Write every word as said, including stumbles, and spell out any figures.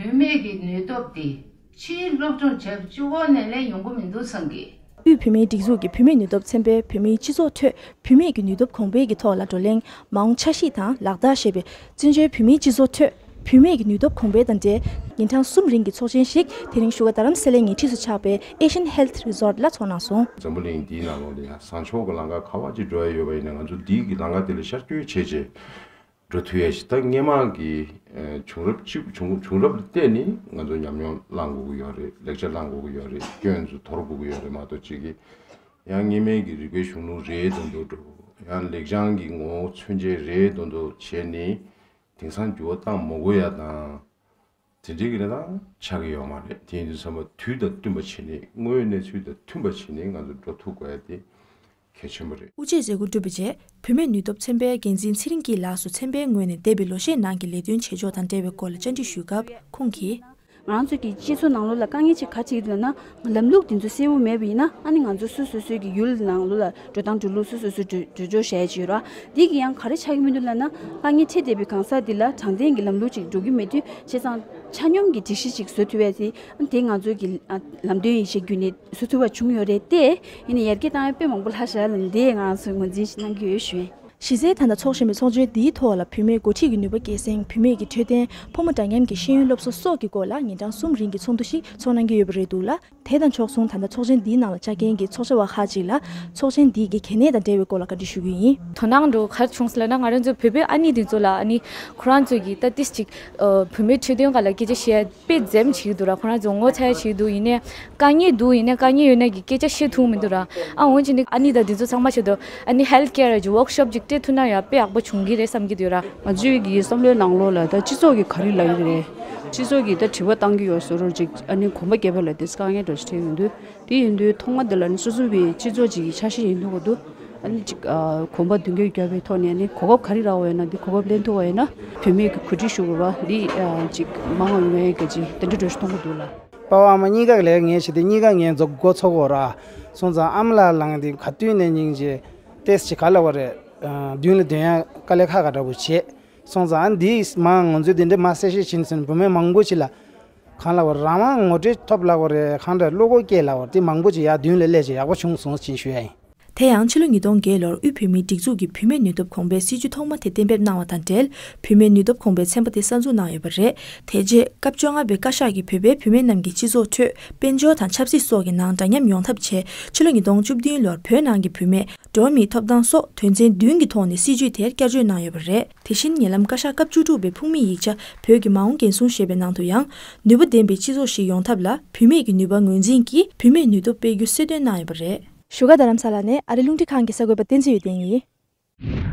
བུད་མེད་ཀྱི་ནུས་སྟོབས་དེ་ཕྱིའི་སློབ་སྦྱོང་བྱས་པ་གཅིག་པོ་ནས་ལས་ཡོང་གི་མི་འདུག་བསམ་གི། དབུས་བུད་མེད་སྒྲིག་འཛུགས་ཀྱི་བུད་མེད་ནུས་སྟོབས་ཚན་པས་བོད་མིའི་སྤྱི་ཚོགས་ཁྲོད་བུད་མེད་ཀྱི་ནུས་སྟོབས་གོང་འཕེལ་གྱི་ཐོག་ལ་བགྲོ་གླེང་མ་འོངས་འཆར་གཞི་དང་ལག་བསྟར་ཞེས་པའི་བཙན་བྱོལ་བོད་མིའི་སྤྱི་ཚོགས་ཁྲོད་བུད་མེད་ཀྱི་ནུས་སྟོབས་གོང་འཕེལ་དང་འབྲེལ་ཉིན་གྲངས་གསུམ་རིང་གི་ཚོགས་ཆེན་ཞིག་དེ་རིང་བཞུགས་སྒར་རྡ་རམ་ས་ལའི་ཉེ་འཁྲིས་སུ་ཆགས་པའི་Asian Health Resort ལ་ཚོགས་གནང་སོང་། འཛམ་བུ་གླིང་འདིའི་ནང་ལོགས་ལ་ཡང་བཟང་ཕྱོགས་ཀྱི་ལམ་ཁ་ག་པར་ཅིག་འགྲོ་ཡ་ཡོད་པ་ཡིན་ན། ང་ཚོ་འདིའི་གི་ལམ་ཁ་དེ་ལ་ཤར་བསྐྱོད་བྱས་བྱས་འགྲོ་ཐུབ་ཡ་ཞིག་ད་སྔོན་མ་གི་ཨ་བྱུང་རབས་གཅིག་བྱུང་བྱུང་རབས་ལ་བལྟས་ནས་ང་ཚོ་ཉམས་མྱོང་བླང་དགོས་ཀྱི་ཡོད་རེད། ལེགས་ཆ་བླང་དགོས་ཀྱི་ཡོད་རེད། སྐྱོན་ཚོ་དོར་དགོས་ཀྱི་ཡོད་རེད་མ་གཏོགས། གཅིག་གི་ཡང་སྔོན་མའི་གི་རིག་པའི་གཞུང་ལུགས་རེད་འདུག་འགྲོ། ཡང་ལེགས་བྱང་གི་ངོ་བོ་མཚོན་བྱེད་རེད་འདུག་འདུག་བྱས་ནས་དེང་སང་འགྱུར་བ་བཏང་མ་དགོས་ཡ་དང་། དེ་འདྲའི་གི་རེ་དང་ཆགས་ཀྱི་ཡོད་མ་རེད། དེ་ཡིན་དུས་ཚང་མ་དུས་དང་བསྟུན་པ་བྱས་ནས། དངོས་ཡོད་གནས་ཚུལ་དང་མཐུན་པ་བྱས་ནས་ང་ཚོ་འགྲོ་ཐུབ་དགོས་ཡ་དེ་གལ་ཆེན་པོ་རེད། དབུ་འབྱེད་མཛད་སྒོ་གྲུབ་པའི་རྗེས་བུད་མེད་ནུས་སྟོབས་ཚན་པའི་འགན་འཛིན་ཚེ་རིང་སྐྱིད་ལགས་སུ་ཚན་པའི་ངོས་ནས་འདས་པའི་ལོ་ཤས་ནང་གི་ལས་དོན་བྱེད་ཕྱོགས་དང་འབྲེལ་བའི་སྐོར་ལ་བཅར་འདྲི་ཞུས་སྐབས་ཁོང་གིས། ང་རང་ཚོ་གི་སྤྱི་ཚོགས་ནང་ལོགས་ལ་དཀའ་ངལ་ཅིག་ག་ཅིག་ཡོད་ན། ལམ་ལུགས་དེ་ཚོ་གསལ་པོ་མེད་པ་ཡིན་ན། ཨ་ནི་ང་ཚོ་སོ་སོ་སོའི་གི་ཡུལ་ནང་ལོགས་ལ་འགྲོ་སྟངས་འགྲོ་ལུགས་སོ་སོ་སོ་འགྲོ་འགྲོ་ཕྱོགས་བྱས་ཀྱི་ཡོད་ར། འདི་གི་ཡང་ག་རེ་ཆགས་ཀྱི་མི་འདུག་ལབ་ན། དཀའ་ངལ་འཕྲད་བསྡད་པའི་གང་ཟག་འདི་ལ་དྲང་བདེན་གྱི་ལམ་ལུགས་ཅིག་འགྲོ་གི་མེད་དུས། བྱས་ཙང་ཆ་སྙོམས་ཀྱི་སྒྲིག་གཞི་ཅིག་བཟོ་ཐུབ་པ་དེ། ཨ་ནི་དེ་ང་ཚོའི་གི་ཨ་ལམ་སྟོན་ཡིག་ཆ་བརྒྱུད་ནས་བཟོ་ཐུབ་པ་བྱུང་ཡོད་རེད་དེ། ཡིན་ནའི་ཡར་རྒྱས་བཏང་ཡ་དཔེ་མང་པོ་ལྷག་ཤག་ལབ་ནས་དེ་ང་རང་ཚོས་ངོས་འཛིན་ཞིག་གནང་གི་ཡོད་ཞུ་ཡིན། གཞི་རྩའི་ད་ལྟ་འཚོགས་བཞིན་པའི་ཚོགས་ཆེན་འདིའི་ཐོག་ལ་བུད་མེད་འགོ་ཁྲིད་ཀྱི་ནུས་པ་སྐྱེད་སྲིང་། བུད་མེད་ཀྱི་འཕྲོད་བསྟེན། ཕོ་མོ་འདྲ་མཉམ་གྱི་ཤེས་ཡོན་སློབ་གསོ་སོགས་ཀྱི་སྐོར་ལ་ཉིན་གྲངས་གསུམ་རིང་གི་ཚོགས་འདུ་ཞིག་ཚོགས་གནང་གི་ཡོད་པ་རེད་འདུག་ལ། དེ་དང་ཕྱོགས་མཚུངས་ད་ལྟ་ཚོགས་ཆེན་འདིའི་ནང་ལ་བཅར་མཁན་གྱི་ཚོགས་བཅར་བ་ཁག་ཅིག་ལ་ཚོགས་ཆེན་འདིའི་གི་གལ་གནད་དང་འབྲེལ་བའི་སྐོར་ལ་བཀའ་འདྲི་ཞུ་རྒྱུ་ཡིན། དོ་སྣང་འགྲོ་ག་རེ་བྱུང་སོང་ལབ་ན། ང་རང་ཚོ་བོད་པའི་ཨ་ནེ་དེ་ཚོ་ལ། ཨ་ནི་ཁོ་རང་ཚོ་གི་ད་ཏིས་ཅིག་ཨ་བུད་མེད་འཕྲོད་བསྟེན་སྒང་ལ་སྐད་ཆ་བཤད་དཔེ་འཛེམ་བྱེད་ཀྱི་འདུག་ར། ཁོ་རང་ཚོ་ངོ་ཚ་ཡ་བྱེད་ཀྱི་འདུག་ཡིན་ནའི་དཀའ་ངལ་འདུག་ཡིན་ནའི་དཀའ་ངལ་ཡོད་ན་གི་སྐད་ཆ་བཤད་ཐུབ་མི་འདུག་ར། ཨ་འོན་ཅི་ནི་ཨ་ནེ་དང་དེ་ཚོ་ཚང་མ་ཆེད་དུ་ཨ་ནི་ཧེལ་ཐི་ཀེར་གྱི་ཝོག་ཤོབ་ཅིག་སྤྲད་ཐུབ་ན་ཡང་དཔེ་ཡག་པོ་བྱུང་གི་རེད་བསམ་གྱི་འདུག་ར། ང་ཚོའི་གི་བསམ་བློའི་ནང་ལོགས་ལ་ད་སྤྱི་ཚོགས་ཀྱི་ག་རེ་ལབ་ཀྱི་རེད། སྤྱི་ཚོགས་ཀྱི་ད་དྲི་བ་བཏང་གི་ཡོད་བཟོ་འདྲ་ཅིག་ཨ་ནི་གོམ་པ་རྒྱབ་པ་ལ་དེ་དཀའ་ངལ་འདྲ་ཞིག་འཕྲད་ཡོང་དུས། དེ་ཡིན་དུས་ཐོག་མ་དེ་ལ་ནི་སོ་སོ་བའི་སྤྱི་ཚོགས་ཅིག་གི་ཆ་ཤས་ཡིན་དུས་གོ་དུས། ཨ་ནི་ཅིག་ཨ་གོམ་པ་མདུན་སྐྱོད་རྒྱབ་པའི་ཐོག་ནས། ཨ་ནི་གོ་སྐབས་ག་རེ་རག་པ་ཡོད་ན་འདི་གོ་སྐབས་ལེན་ཐུབ་པ་ཡོད་ན། བུད་མེད་ཀྱི་གོ་སྒྲིག་ཞུ་དགོས་པ་འདི་ཨ་ཅིག་མང་བ་ཡོང་ཡས་ཀྱི་ཅིག་དེ་འདྲ་འདྲ་ཞིག་མཐོང་གི་འདུག་ལ། པ་ཕ་མ་གཉིས་ཀ་ལས་ངས་བྱས་ཏེ་གཉིས་ཀ་ངས་འགོ་འགོ་ཚུགས་དགོས་ར། སོང་ཙང་ཨ་མ་ལགས་ལངས་ཏེ་ག་དུས་ནས་སྙིང་རྗེ་ཏེས་ཅིག་ག་ལབ་པ་རེད། ཨ་མདུན་ལ་སྡོད་ཡ་དཀའ་ལས་ཁག་ཁག་འདྲ་པོ་བྱས། སོང་ཙང་ཨ་འདིས་མ་ང་ཚོས་དེ་འདྲ་མ་གསལ་བཤད་བྱས་ནས་བུད་མེད་མང་པོ་ཅིག་ལ་གང་ལབ་པ་རང་དབང་ངོ་སྤྲོད་ཐོབ་ལབ་པ་རེད། གང་འདྲ་བློ་ཁོག་སྐྱེས་ལབ་པ་དེ་མང་པོ་ཅིག་ཡར་མདུན་ལ་སླེབས་བྱས་ཡག་པོ་བྱུང་སོང་ཅེས་ཞུ་ཡ་ཡིན། དེ་ཡང་ཕྱི་ལོ་ཉིས་སྟོང་བརྒྱད་ལོར་དབུས་བོད་མིའི་སྒྲིག་འཛུགས་ཀྱི་བུད་མེད་ནུས་སྟོབས་གོང་འཕེལ་སྲིད་ཇུས་ཐོག་མ་དེ་གཏན་འབེབས་གནང་བ་དང་འབྲེལ། བུད་མེད་ནུས་སྟོབས་གོང་འཕེལ་ཚན་པ་དེ་གསར་འཛུགས་གནང་ཡོད་པ་རེད། དེ་རྗེས་སྐབས་བཅོ་ལྔ་པའི་བཀའ་ཤག་གིས་བོད་པའི་བུད་མེད་རྣམས་ཀྱི་སྤྱི་ཚོགས་ཁྲོད་དཔལ་འབྱོར་དང་ཆབ་སྲིད་སོགས་ཀྱི་ནང་འདྲ་མཉམ་ཡོང་ཐབས་ཆེད། ཕྱི་ལོ་ཉིས་སྟོང་བཅུ་བདུན་ལོར་བོད་ནང་གི་བུད་མེད་འགྲོ་བ་མིའི་ཐོབ་ཐང་སོགས་དོན་ཚན་བདུན་གྱི་ཐོག་ནས་སྲིད་ཇུས་དེར་བསྐྱར་བཅོས་གནང་ཡོད་པ་རེད། དེ་བཞིན་ཉེ་ལམ་བཀའ་ཤག་སྐབས་བཅུ་དྲུག་པའི་ཕུགས་དམིགས་ཡིག་ཆ་བོད་ཀྱི་མ་འོངས་འགན་སྲུང་ཞེས་པའི་ནང་དུ་ཡང་། ནུས་པ་ལྡན་པའི་སྤྱི་ཚོགས་ཤིག་ཡོང་ཐབས་ལ་བུད་མེད་ཀྱི་ནུས་པ་ངོས་འཛིན་གྱིས་བུད་མེད་ནུས་སྟོབས་སྤེལ་རྒྱུ་གསལ་སྟོན་གནང་ཡོད་པ་རེད། བཞུགས་སྒར་རྡ་རམ་ས་ལ་ནས་ཨ་རི་རླུང་འཕྲིན་ཁང་གི་གསར་འགོད་པ་བསྟན་འཛིན་འོད་ལྡན་ཡིན།